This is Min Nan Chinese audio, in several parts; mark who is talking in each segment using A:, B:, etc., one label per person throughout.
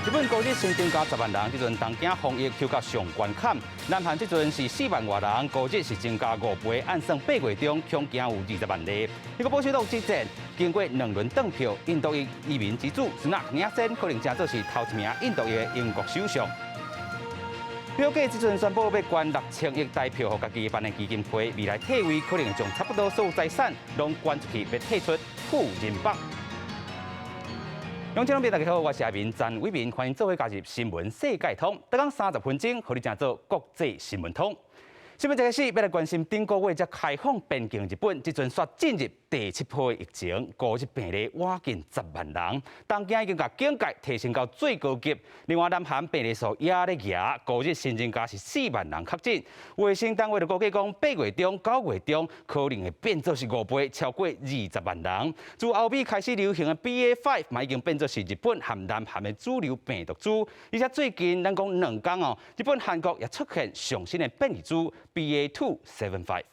A: 日本五日新增加10萬人，這陣東京防疫抽到上關坎。南韓這陣是4萬外人，五日是增加5倍，按算8月中恐驚有20萬例。美國保守黨之戰經過兩輪斷票，印度裔移民之子蘇納領先，可能成做是頭一名印度裔的英國首相。比爾蓋這陣宣布欲捐6000億台票予家己辦的基金會，未來退位可能會將差不多所有財產攏捐出去，欲退出富人榜。兩千兩邊大家好，我是阿明詹偉明，歡迎做伙加入新聞世界通，逐工30分鐘，予你成做國際新聞通。新聞一開始，欲來關心頂個月才開放邊境日本，這陣煞進入第七波疫情，五日病例倚近10萬人，東京已經共警戒提升到最高級。另外，南韓病例數也咧夯，五日新增加是4萬人確診。衛生單位就估計講，8月中、9月中可能會變做是5倍，超過20萬人。自歐美開始流行的 BA.5 嘛已經變做是日本和南韓的主流病毒株。而且最近咱講2工哦，日本、韓國也出現上新的變異株 BA.2.75。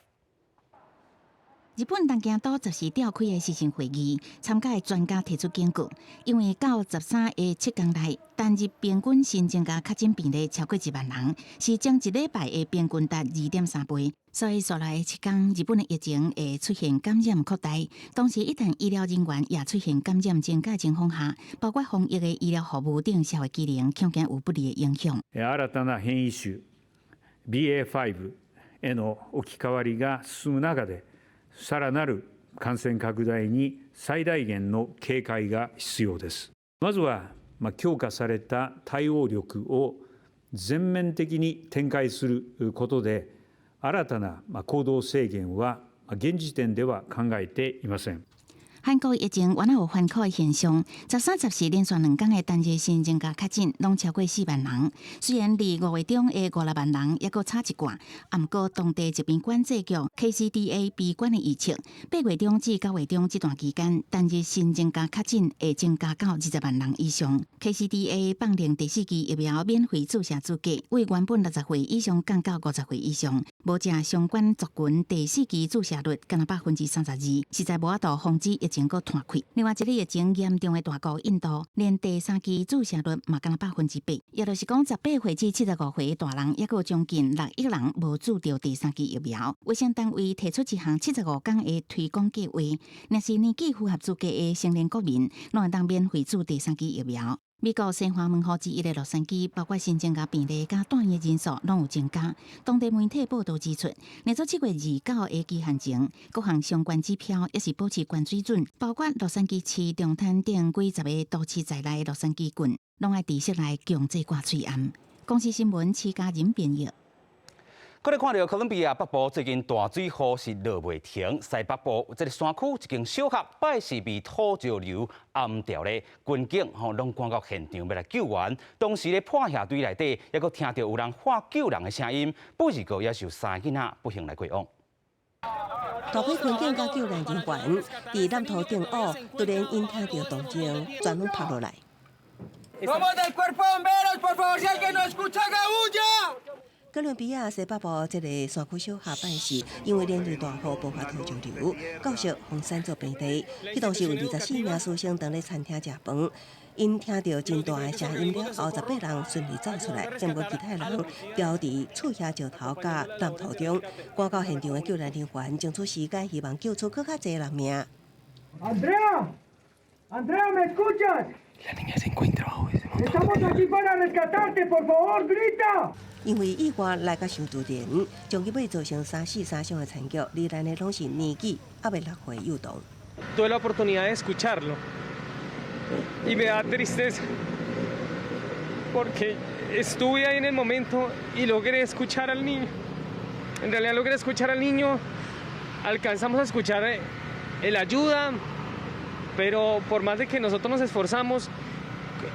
B: 日本東京都14召開的視訊會議，參加的專家提出警告，因為到13的7工內，單日平均新增加確診病例超過1萬人，是前一禮拜的平均值2.3倍。所以，紲來的7工，日本的疫情會出現感染擴大。同時，一旦醫療人員也出現感染增加情況下，包括防疫的醫療服務等社會機能，恐驚有不利的影響。
C: 新たな変異種 BA.5 への置き換わりが進む中で、さらなる感染拡大に最大限の警戒が必要です。まずは強化された対応力を全面的に展開することで、新たな行動制限は現時点では考えていません。
B: 韓國疫情原來有反扣的現象，13、14連續2工的單日新增加確診，攏超過4萬人。雖然離5月中的5、6萬人猶閣差一寡，毋過當地疾病管制局 KCDA 悲觀的預測，8月中至9月中這段期間，單日新增加確診會增加到20萬人以上。KCDA 放令第四劑疫苗免費注射資格，為原本60歲以上降到50歲以上，無食相關族群第四劑注射率干焦32%，實在無法度防止疫情閣湠開。另外一个疫情嚴重的大國印度，連第三劑注射率嘛干焦8%，也就是講18歲至75歲的大人，猶閣有將近6億人無注著第三劑疫苗。衛生單位提出一項75工的推廣計劃，若是年紀符合資格的成年國民，攏會當免費注第三劑疫苗。美國西岸門戶之一的洛杉磯，包括新增加病例佮住院人數攏有增加。當地媒體報道指出，連續7月29的期限前，各項相關指標也是保持懸水準，包括洛杉磯市中灘等幾十个都市在內的洛杉磯郡，攏愛佇室內強制掛喙罨。公視新聞徐嘉仁編譯。
A: 閣來看著哥倫比亞北部最近大水雨是落袂停，西北部這个山區一間小學拜四被土石流淹掉咧，軍警吼攏趕到現場欲來救援。當時咧破瓦堆內底，猶閣聽著有人喊救人的聲音，不過也是有三个囡仔不幸來過往。
D: 大批軍警佮救援人員佇南土頂午，突然𪜶聽著動靜，全攏趴落來。哥倫比亞西北部這个山區小學拜四，因為連日大雨爆發土石流，教室予散做平地。彼當時有24名師生當咧餐廳食飯，𪜶聽著真大的聲音了後，18人順利走出來，毋過其他人牢佇厝瓦石頭佮爛土中。趕到現場的救援人員爭取時間，希望救出閣較濟人命。
E: Andrea, ¿me escuchas? Estamos aquí para rescatarte, por favor, grita.
D: 因為意外來甲傷突然，將去尾造成三死三傷的慘劇，罹難的攏是年紀猶未6歲幼童。
F: Tuve la oportunidad de escucharlo y me da tristeza porque estuve ahí en el momento y logré escuchar al niño. En realidad logré escuchar al niño, alcanzamos a escuchar el ayuda, pero por más de que nosotros nos esforzamos,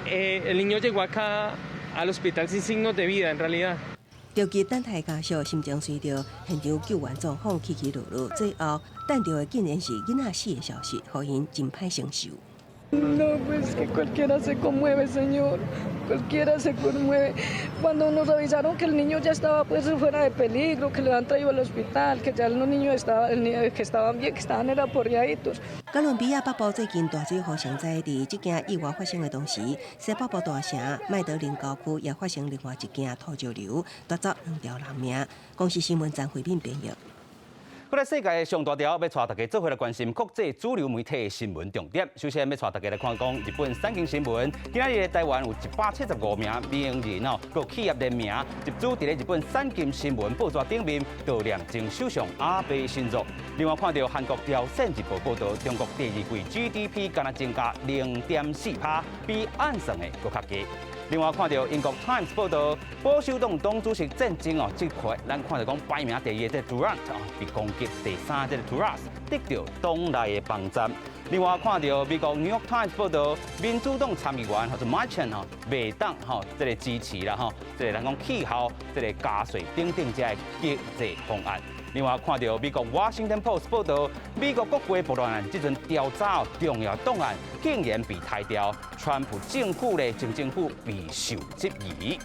F: el niño llegó acá al hospital sin signos de vida en realidad.
D: 著急等待家屬心情隨著現場救援狀況起起落落，最後等著的竟然是囡仔死的消息，予𪜶真歹承受。
G: No, pues que cualquiera se conmueve, señor. Cualquiera se conmueve. Cuando nos avisaron que el niño ya estaba, pues, fuera de peligro, que lo han traído al hospital, que ya los niños estaban, que estaban bien, que estaban era aporreaditos.
D: 哥倫比亞北部最近大水雨成災，佇這件意外發生的同時，西北部大城麥德林郊區也發生另外一件土石流，奪走兩條人命。公視新聞張慧敏編譯。
A: 過來世界上大條，欲帶大家做伙來關心國際主流媒體的新聞重點。首先，欲帶大家來看講日本產經新聞，今仔日台灣有175名名人哦，佮企業聯名集資佇咧日本產經新聞報紙頂面悼念前首相阿倍晉三。另外看到韓國朝鮮日報報導，中國第二季 GDP 干焦增加0.4趴，比按算的閣較低。另外看到英國 Times 報導，保守黨黨主席戰爭哦，這塊咱看著講排名第二的這個 Durant 哦，被攻擊第三這個 Truss 得著黨內的幫贊。另外看著美國 New York Times 報導，民主黨參議員叫做 Manchin 吼，袂當吼這個支持啦吼，這個咱講氣候這個加稅等等這个經濟方案。另外看著美國 Washington Post 報導，美國國會暴亂案這陣調查重要檔案竟然被刣掉，川普政府的前政府備受質疑。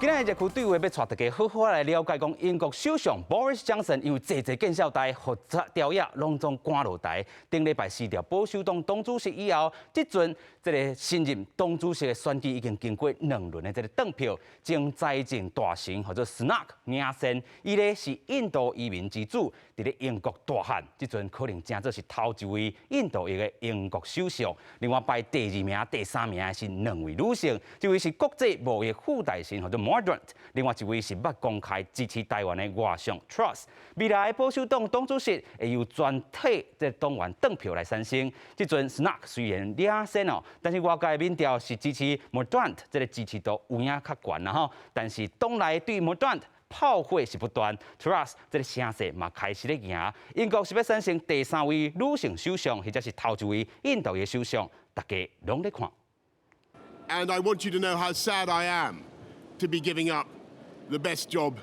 A: 今仔日熱區對話欲帶大家好好來了解，講英國首相 Boris Johnson 因為濟濟見笑代，予朝野攏總趕落台。頂禮拜辭掉保守黨黨主席以後，這陣這个新任黨主席的選舉已經經過兩輪的這个轉票，前財政大臣號做 Sunak 領先，伊咧是印度移民之子，佇咧英國大漢，這陣可能成做是頭一位印度裔的英國首相。另外排第二名、第三名的是兩位女性，一位是國際貿易副大臣號做 Mordaunt，另外一位是捌公開支持台灣的外相 Truss。未來保守黨黨主席會由全體這黨員轉票來產生。這陣 Sunak 雖然領先哦，但是外界民調是支持 Mordaunt，這个支持度有影較懸啦吼。但是黨內對 Mordaunt 炮火是不斷，Truss 這个聲勢嘛開始咧贏。英國是欲產生第三位女性首相，或者是頭一位印度裔首相，大家攏咧看。
H: And I want you to know how sad I am to be giving up the best job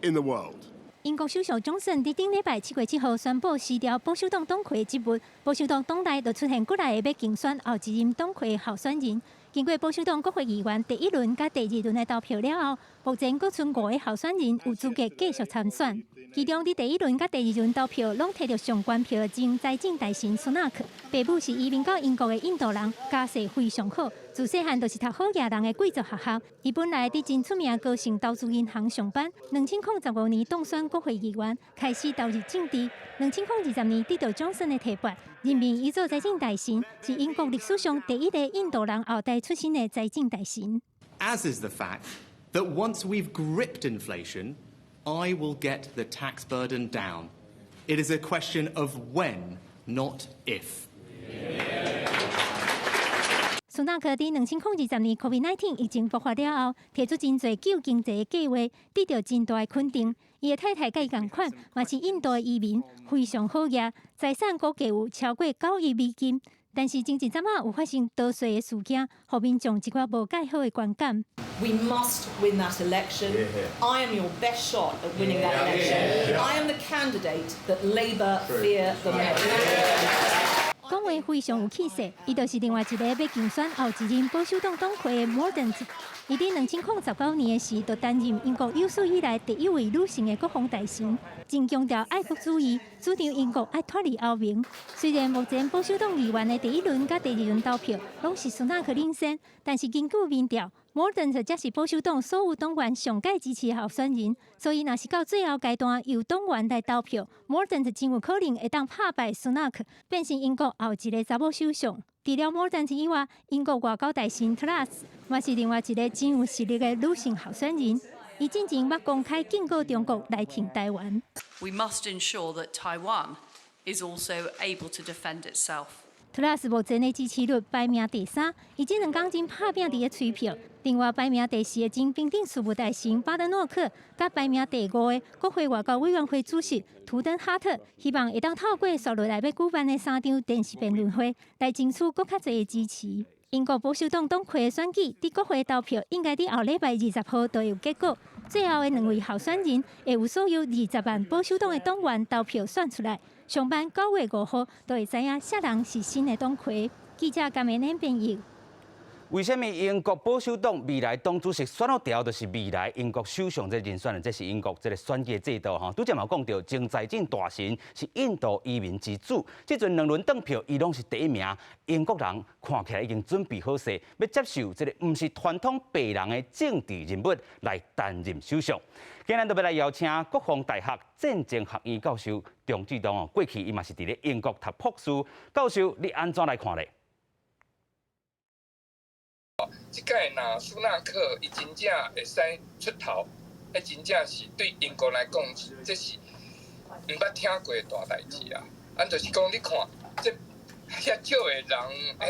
H: in the world.
I: 英國首相強森佇頂禮拜7月7號宣布辭掉保守黨黨魁職務，保守黨黨內就出現幾來个欲競選後一任黨魁候選人。經過保守黨國會議員第一輪佮第二輪的投票了後，目前閣賰五个候選人有資格繼續參選。其中，佇第一輪佮第二輪投票攏提著上懸票的前財政大臣蘇納克，爸母是移民到英國的印度人，家世非常好，自細漢就是讀好額人的貴族學校。伊本來佇真出名高盛投資銀行上班，2015年當選國會議員，開始投入政治。2020年得著強森的提拔，任命伊做財政大臣，是英國歷史上第一个印度人後代出身的財政大臣。
J: As is the fact that once we've gripped inflation, I will get the tax burden down. It is a question of when, not if.
I: 蘇納克佇2020年 COVID-19 疫情爆發了後，提出真濟救經濟的計劃，得著真大的肯定。伊的太太佮伊仝款，嘛是印度的移民，非常好額，財產估計有超過9億美金。但是前一陣仔有發生逃稅的事件，予民眾一寡無蓋好的觀感。
K: We must win that election. I am your best shot at winning that election. I am the candidate that Labour fear the most.
I: 講話非常有氣勢，伊就是另外一个欲競選後一任保守黨黨魁的 Mordaunt。伊佇2019年的時，就擔任英國有史以來第一位女性的國防大臣，真強調愛國主義，主張英國愛脫離歐盟。雖然目前保守黨議員的第一輪佮第二輪投票攏是蘇納克領先，但是根據民調，Mordaunt 才是保守黨所有黨員上蓋支持的候選人，所以若是到最後階段由黨員來投票，Mordaunt 真有可能會當拍敗蘇納克，變成英國後一个查某首相。除了 Mordaunt 以外，英國外交大臣特拉斯嘛是另外一个真有實力的女性候選人。伊進前捌公開警告中國來挺台灣。
L: We must ensure that Taiwan is also able to defend itself.
I: 特拉斯目前的支持率排名第三，伊這兩工真拍拚佇咧催票。另外排名第四的前平等事務大臣巴德諾克，佮排名第五的國會外交委員會主席圖登哈特，希望會當透過紲落來欲舉辦的三場電視辯論會，來爭取閣較濟的支持。英國保守黨黨魁的選舉，佇國會投票應該佇後禮拜20號就有結果。最後的兩位候選人會有所有20萬保守黨的黨員投票選出來。上晚9月5號就會知影啥人是新的黨魁。記者甘美編譯。
A: 為啥物英國保守黨未來黨主席選好調，就是未來英國首相這人選呢？這是英國這個選舉制度吼。拄才嘛講著，前財政大臣是印度移民之子，這陣兩輪轉票，伊攏是第一名。英國人看起來已經準備好勢，欲接受這個毋是傳統白人的政治人物來擔任首相。今日就欲來邀請國防大學戰爭學院教授張志東哦，過去伊嘛是佇咧英國讀博士。教授，你按怎來看咧？
M: 這屆若蘇納克伊真正會使出頭，彼真正是對英國來講，這是毋捌聽過的大代誌啊！啊，就是講你看，這遐少的人，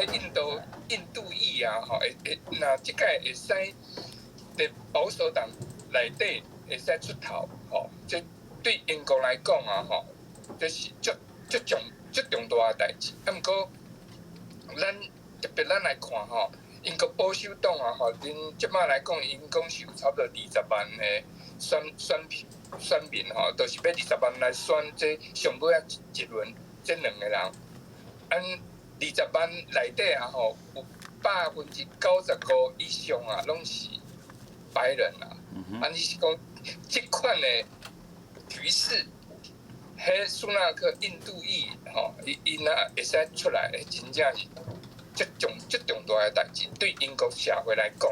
M: 彼印度裔啊，吼，會會若這屆會使佇保守黨內底會使出頭，吼，這對英國來講啊，吼，這是足足重足重大的代誌。啊，毋過咱特別咱來看吼。英國保守黨啊，吼，恁這擺來講，𪜶講是有差不多二十萬的選民吼，就是欲二十萬來選這上尾仔一輪這兩個人。按二十萬內底啊，吼，有95%以上啊，攏是白人啊。啊，你是講這款的局勢，彼蘇納克印度裔吼，伊伊若會使出來，真正是足重大的代誌，對英國社會來講。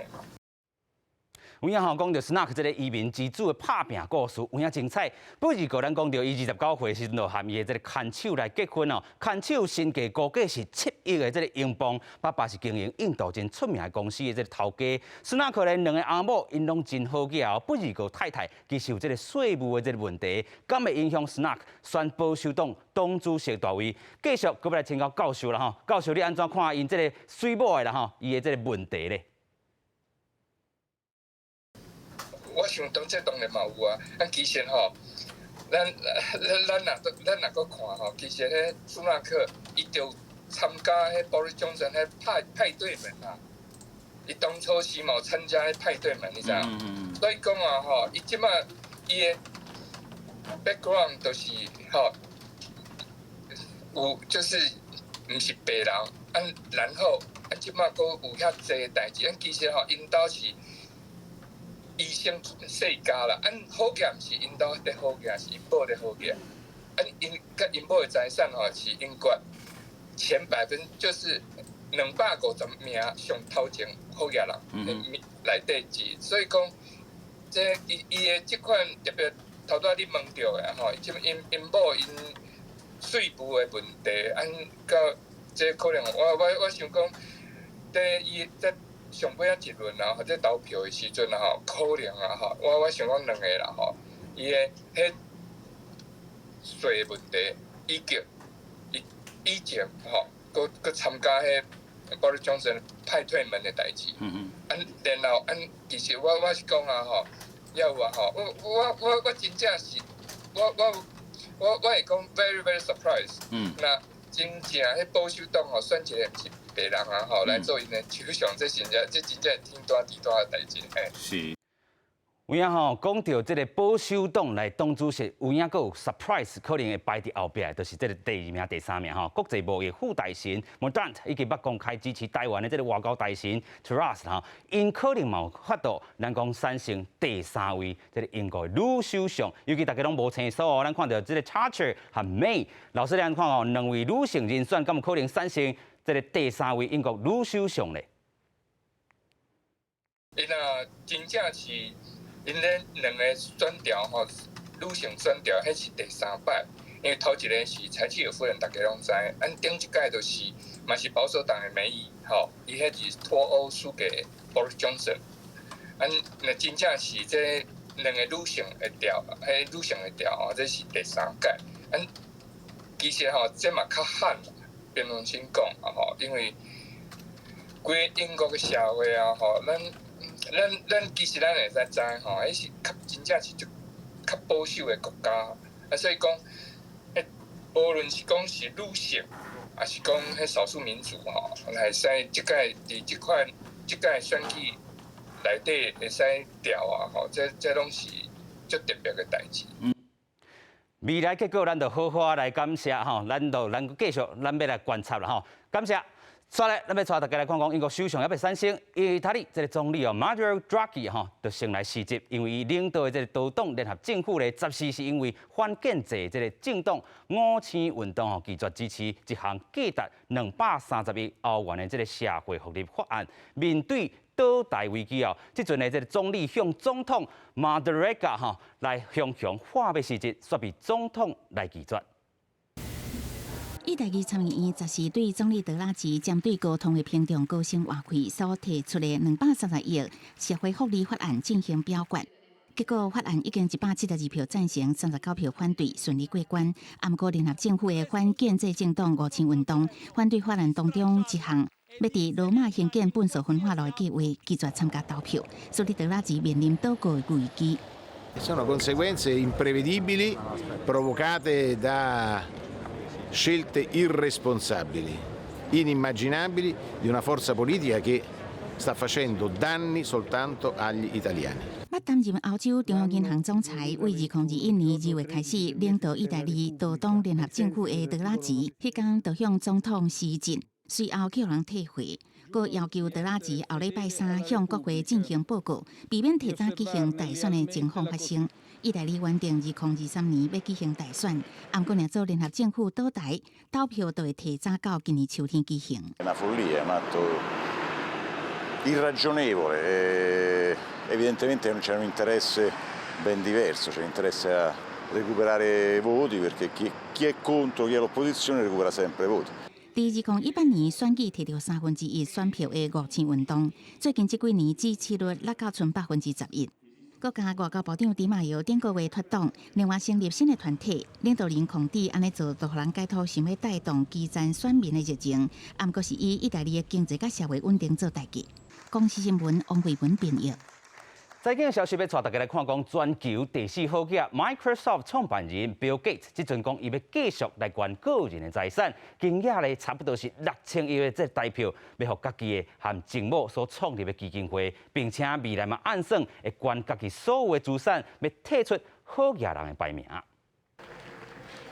A: 有影吼講著蘇納克這個移民之子的拍拚故事，有影精彩。不過咱講著伊29歲時陣就和伊的這個牽手來結婚哦，牽手身價估計是7億的這個英鎊，爸爸是經營印度真出名的公司的這個頭家。蘇納克的兩个翁某𪜶攏真好額哦，不過太太其實有這個稅務的這個問題，敢會影響蘇納克選保守黨黨主席大位？繼續，閣欲來請教教授啦吼，教授你按怎看𪜶這個水某的啦吼，伊的這個問題咧？
M: 我想當這當然嘛有啊，咱其實吼，咱若閣看吼，其實彼蘇納克伊就參加彼 Boris Johnson 彼派對門啊，伊當初時嘛有參加彼派對門，你知影？所以講啊吼，伊這擺伊的 background 就是吼，有就是毋是白人，啊，然後啊這擺閣有遐濟代誌，咱其實吼，𪜶兜是醫生世家啦，按好額毋是𪜶兜佇好額，是𪜶某佇好額。按𪜶佮𪜶某的財產吼是英國前百分，就是250名上頭前好額人內底之，所以講，這伊伊的這款特別頭拄仔你問著的吼，這𪜶某𪜶稅務的問題，按到這可能我想講，佇伊這上尾仔一輪啊，或者投票的時陣啊吼，可能啊吼，我想講兩個啦吼，伊的彼稅問題，以及伊以前吼，閣閣參加彼 Boris Johnson 派對門的代誌。啊，然後按其實我是講啊吼，也有啊吼，我真正是，我會講 very very surprise。若真正彼保守黨吼選一個毋是白人啊吼來做𪜶的首相，這真正這真正天大地大的代誌。嘿。
A: 是。有影吼，講著這個保守黨來黨主席，有影閣有 surprise 可能會排佇後壁，就是這個第二名、第三名吼。國際貿易副大臣 Mordaunt 以及捌公開支持台灣的這個外交大臣 Truss 吼，𪜶可能嘛有法度，咱講產生第三位這個英國的女首相，尤其大家攏無清楚哦。咱看著這個 Thatcher 和 May，老師咱看哦，兩位女性人選，敢有可能產生這個第三位英國女首相咧？𪜶
M: 若真正是。𪜶咧兩个選調吼，女性選調，彼是第三擺，因為頭一个是柴契爾夫人，大家攏知。按頂一屆就是嘛是保守黨的梅姨，吼，伊彼是脫歐輸給 Boris Johnson。按若真正是這兩个女性的調，彼女性的調吼，這是第三屆。按其實吼，這嘛較罕，平常心講啊吼，因為規個英國的社會啊吼，咱其實咱會使知吼，彼是較真正是足較保守的國家，啊，所以講，彼無論是講是女性，抑是講彼少數民族吼，會使這屆佇這款這屆選舉內底會使調啊，吼，這這攏是足特別的代誌。
A: 未來結果，咱就好好來感謝吼，咱就咱繼續，咱欲來觀察啦吼。感謝。煞來，咱欲帶大家來看講，英國首相猶未產生，意大利這个總理哦，Mario Draghi 吼，就先來辭職，因為伊領導的這个多黨聯合政府咧，十四是因為反建制這个政黨五星運動吼，拒絕支持一項價值230億歐元的這个社會福利法案，面對倒台危機哦，這陣的這个總理向總統馬德雷加吼來雄雄發欲辭職，煞被總統來拒絕。
B: 意大利參議院十四對總理德拉吉針對高通貨膨脹高薪話費所提出的230億社會福利法案進行表決，結果法案已經172票贊成，39票反對，順利過關。毋過聯合政府的反建制政黨五星運動反對法案當中一項，欲佇羅馬興建糞掃焚化爐的計劃，拒絕參加投票，所以德拉吉面臨倒閣的危機。
N: Sono conseguenze imprevedibili provocate da scelte irresponsabili, inimmaginabili di una forza politica che sta facendo danni soltanto agli italiani.
B: 捌擔任歐洲中央銀行總裁，為2021年2月開始領導意大利多黨聯合政府的德拉吉，彼工就向總統辭職，隨後予人退回，閣要求德拉吉後禮拜三向國會進行報告，避免提早舉行大選的情況發生。意大利原定2023年欲舉行大選，毋過若做聯合政府倒台，投票就會提早到今年秋天舉行。
O: Una follia, un atto irragionevole. Evidentemente c'è un interesse ben diverso, c'è l'interesse a recuperare voti perché chi, chi è contro, chi è l'opposizione recupera sempre voti.
B: 佇2018年選舉提著三分之一選票的五星運動，最近這幾年支持率落到賰11%。國家外交部長迪馬約頂個月脫黨，另外成立新的團體，領導人孔蒂按呢做，就予人解讀想欲帶動基層選民的熱情，毋過是以意大利的經濟佮社會穩定做代價。公視新聞王慧文編譯。
A: 財經消息欲帶大家來看，講全球第四好額 Microsoft 創辦人 Bill Gates，這陣講伊欲繼續來捐個人的財產，金額咧差不多是6000億的這台票，欲予家己的和情某所創立的基金會，並且未來嘛按算會捐家己所有的資產，欲退出好額人的排名。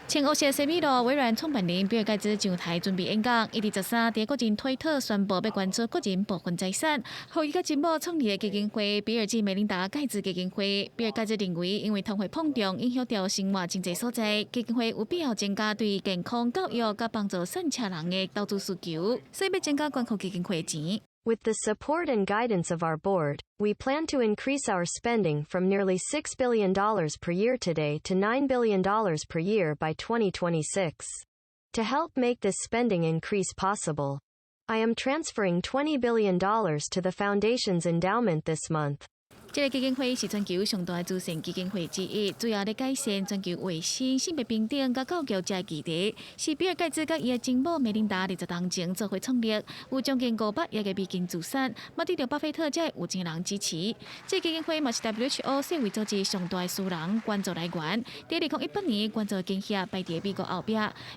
P: 穿烏色西米露，微軟創辦人比爾蓋茨上台準備演講，伊佇13佇個人推特宣布欲捐出個人部分財產，予伊佮情某創立的基金會比爾及梅琳達蓋茨基金會。比爾蓋茨認為，因為通貨膨脹影響著生活真濟所在，基金會有必要增加對健康教育佮幫助散赤人的投資需求，所以欲增加捐予基金會錢。
Q: With the support and guidance of our board, we plan to increase our spending from nearly $6 billion per year today to $9 billion per year by 2026. To help make this spending increase possible, I am transferring $20 billion to the foundation's endowment this month.
P: 這个基金會是全球上大的慈善基金會之一，主要咧改善全球衛生、性別平等佮教育這議題。是比爾蓋茨佮伊的情某梅琳達20年前做伙創立，有將近500億的美金資產，嘛得著巴菲特這有錢人支持。這个基金會嘛是 WHO 世衛組織上大的私人捐助來源。佇2018年捐助金額排佇美國後壁。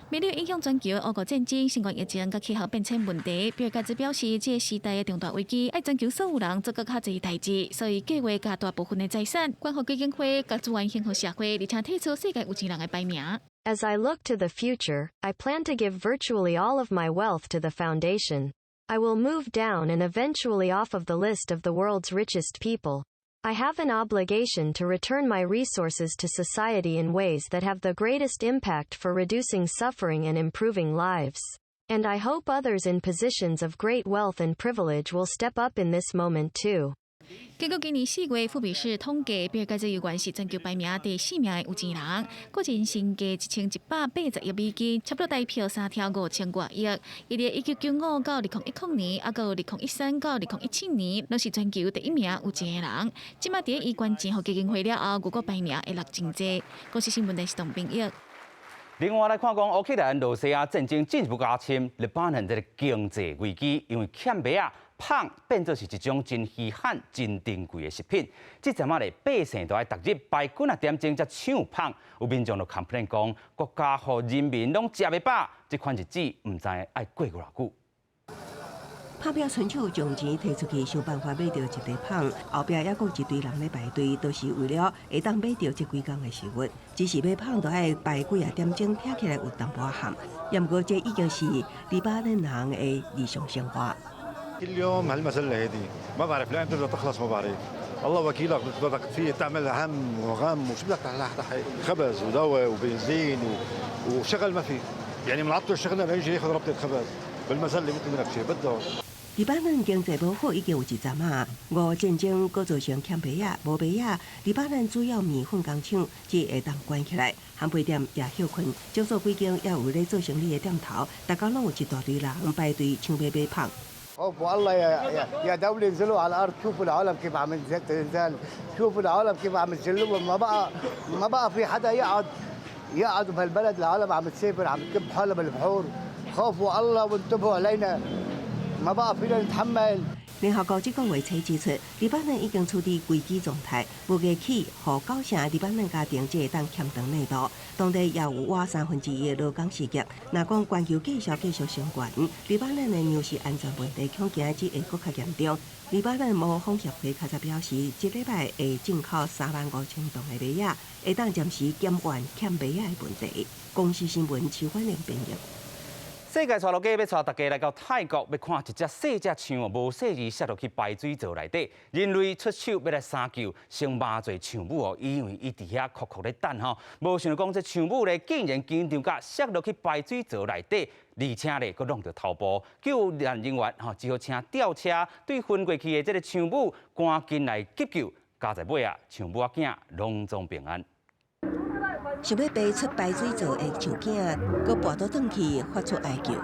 P: 面對影響全球的烏俄戰爭、新冠疫情佮氣候變遷問題，比爾蓋茨表示，這个時代的重大危機，愛全球所有人做閣較濟代誌，所以計劃加大部分的財產捐予基金會，共資源獻予社會，而且退出世界有錢人的排名。
Q: As I look to the future, I plan to give virtually all of my wealth to the foundation. I will move down and eventually off of the list of the world's richest people. I have an obligation to return my resources to society in ways that have the greatest impact for reducing suffering and improving lives. And I hope others in positions of great wealth and privilege will step up in this moment too.
P: 根據今年4月富比士統計，比爾蓋茨猶原是全球排名第四名的有錢人，個人身價1180億美金，差不多台票3兆5000外億。伊佇1995到2010年，抑閣有2013到2017年，攏是全球第一名有錢的人。這馬佇伊捐錢予基金會了後，預估排名會落真濟。公視新聞電視董編譯。
A: 另外來看講，烏克蘭、羅西亞戰爭進一步加深，黎巴嫩這个經濟危機，因為欠麥仔麭變做是一種真稀罕、真珍貴的食品。這陣仔咧，百姓都愛逐日排幾仔點鐘才搶麭，有民眾就 complain 講，國家予人民攏食袂飽，這款日子毋知愛過偌久。
D: 拍拚伸手將錢提出去，想辦法買著一塊麭。後壁猶閣有一堆人咧排隊，都是為了會當買著這幾工的食物。只是買麭著愛排幾仔點鐘，聽起來有淡薄仔譀。毋過這已經是黎巴嫩人的日常生活。
R: كل يوم هالمسله هذه ما بعرف لامتى بدها تخلص ما بعرف الله وكيلك بدك فيه تعمل هم وغم وشو بدك تحقق خبز ودواء وبنزين وشغل ما في يعني بنعطل شغلنا ليجي ياخذ ربطه خبز بالمسله مثل منك شيء بده
D: 黎巴嫩經濟無好已經有一陣啊，俄烏戰爭閣造成欠麥仔、無麥仔，黎巴嫩主要麵粉工廠這下當關起來，烘焙店也歇睏，少數幾間猶有咧做生意的店頭，逐工攏有一大堆人排隊搶買買麭。
E: والله يا يا دولة انزلوا على الارض شوفوا العالم كيف عم تنزل شوفوا العالم كيف عم تذلوهم ما بقى ما بقى في حدا يقعد يقعد بهالبلد العالم عم تسافر عم تكب حالها بالبحور خافوا الله وانتبهوا علينا ما بقى فينا نتحمل.
D: 聯合國這個月初指出，黎巴嫩已經處佇危機狀態，無額起予九成黎巴嫩家庭這會當欠糧納度，當地也有倚三分之一的勞工失業。若講全球繼續繼續升懸，黎巴嫩的糧食安全問題恐驚只會閣較嚴重。黎巴嫩磨風協會較早表示，這禮拜會進口3萬5千噸的麥仔，會當暫時減緩欠麥仔的問題。公視新聞徐婉玲編譯。
A: 世界帶落街欲帶大家來到泰國，欲看一隻細隻象哦，無細膩摔落去排水槽內底，人類出手欲來相救，先麻醉象母哦，因為伊佇遐哭哭咧等吼，無想講這象母咧竟然緊張甲摔落去排水槽內底，而且咧閣弄著頭部，救援人員吼只好請吊車對昏過去的這个象母趕緊來急救，佳哉尾啊，象母仔囝攏總平安。
D: 想欲爬出排水槽的象囝，閣跋倒轉去，發出哀叫。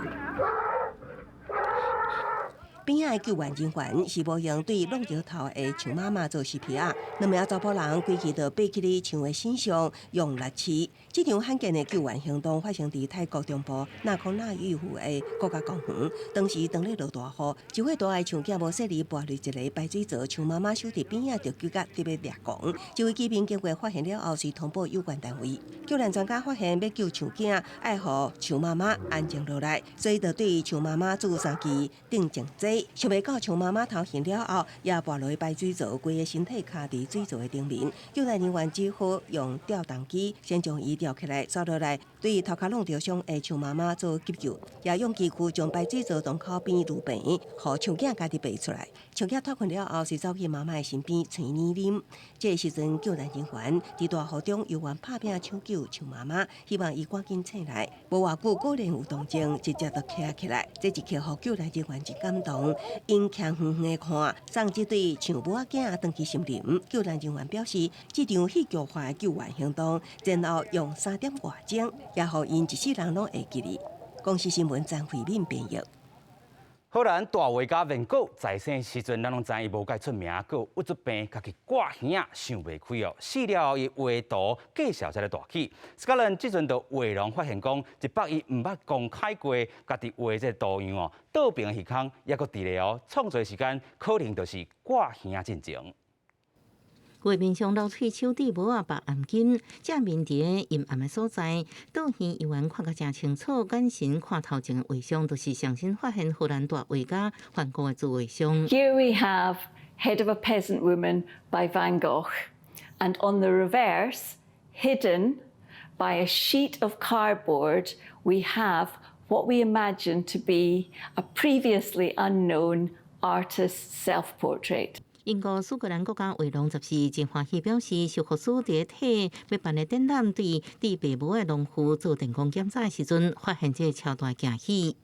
D: 邊仔的救援人員是無閒對弄著頭的象媽媽做 CPR，兩名查埔人規氣就爬起佇象的身上用力飼。這場罕見的救援行動發生佇泰國中部納康納育府的國家公園。當時當咧落大雨，一歲大的象囝無細膩跋入一个排水槽，象媽媽守佇邊仔就急甲得欲掠狂。這位居民經過發現了後，隨通報有關單位。救援專家發現欲救象囝，愛予象媽媽安靜落來，所以就對象媽媽注三支鎮靜劑。想袂到象媽媽頭眩了後，也跋落去排水槽，規个身體卡佇水槽的頂面。救援人員只好用吊動機先將伊吊起來，煞落來對頭殼弄著傷的象媽媽做急救，也用機具將排水槽洞口邊攄平，予象囝家己爬出來。象囝脫困了後，隨走去媽媽的身邊揣奶啉。這个時陣，救援人員佇大雨中猶原拍拚搶救象媽媽，希望伊趕緊醒來。無偌久，果然有動靜，直接就徛起來。這一刻，予救援人員真感動。𪜶徛遠遠的看，送這對象母仔囝轉去森林。救援人員表示，這場戲劇化的救援行動，前後用3點外鐘，也予𪜶一世人攏會記得。公視新聞張慧敏編譯。
A: 荷蘭大畫家梵高在生時陣，咱攏知伊無蓋出名，閣有鬱卒病，家己割耳仔想袂開哦。死了後，伊畫圖繼續這个大起。斯嘉倫這陣就畫廊發現講，一幅伊毋捌公開過家己畫這个圖樣哦，倒平的時空猶閣佇咧哦，創作時間可能就是割耳仔進前。
B: 畫面上流喙手戴帽仔縛頷巾，正面佇个陰暗的所在，倒耳猶原看甲誠清楚，眼神看頭前的畫像，就是上新發現荷蘭大畫家梵高的自畫像。
L: Here we have Head of a Peasant Woman by Van Gogh, and on the reverse, hidden by a sheet of cardboard, we have what we imagine to be a previously unknown artist's self-portrait.
B: 英國蘇格蘭國家畫廊雜誌真歡喜表示，修復師佇替欲辦的展覽對戴白帽的農夫做電光檢查的時陣，發現這個超大驚喜。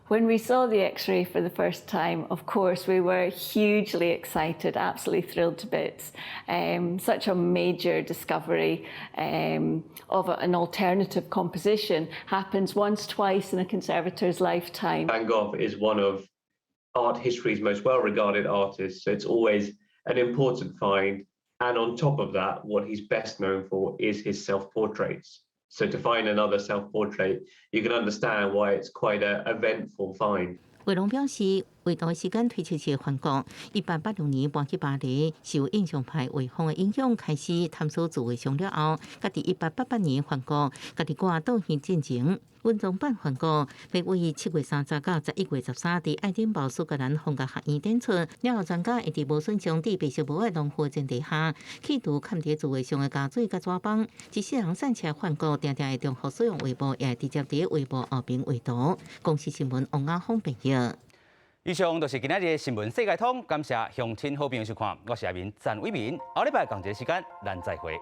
L: When we saw the X-ray for the first time, of course, we were hugely excited, absolutely thrilled to bits. Such a major discovery of an alternative composition happens once, twice in a conservator's lifetime.
S: Van Gogh is one of art history's most well-regarded artists, so it's always an important find. And on top of that, what he's best known for is his self-portraits. So to find another self-portrait, you can understand why it's quite an eventful find.
B: 畫廊表示，
T: 畫圖時間推測是梵谷。1886年搬去巴黎，受印象派畫風的影響，開始探索自畫像了後，佮佇1888年梵谷家己掛倒去進前。溫藏版梵谷欲為7月30到11月13佇愛丁堡蘇格蘭皇家學院展出。了後專家會佇無損傷佇白色無愛農夫前提下，去除崁佇自畫像的膠水佮紙枋。這世人散赤梵谷，定定會重複使用畫布，也會直接佇畫布後邊畫圖。公視新聞王亞峰編譯。
A: 以上就是今仔日的新聞世界通，感謝鄉親好朋友收看，我是阿明陳偉民，後禮拜仝一个時間，咱再會。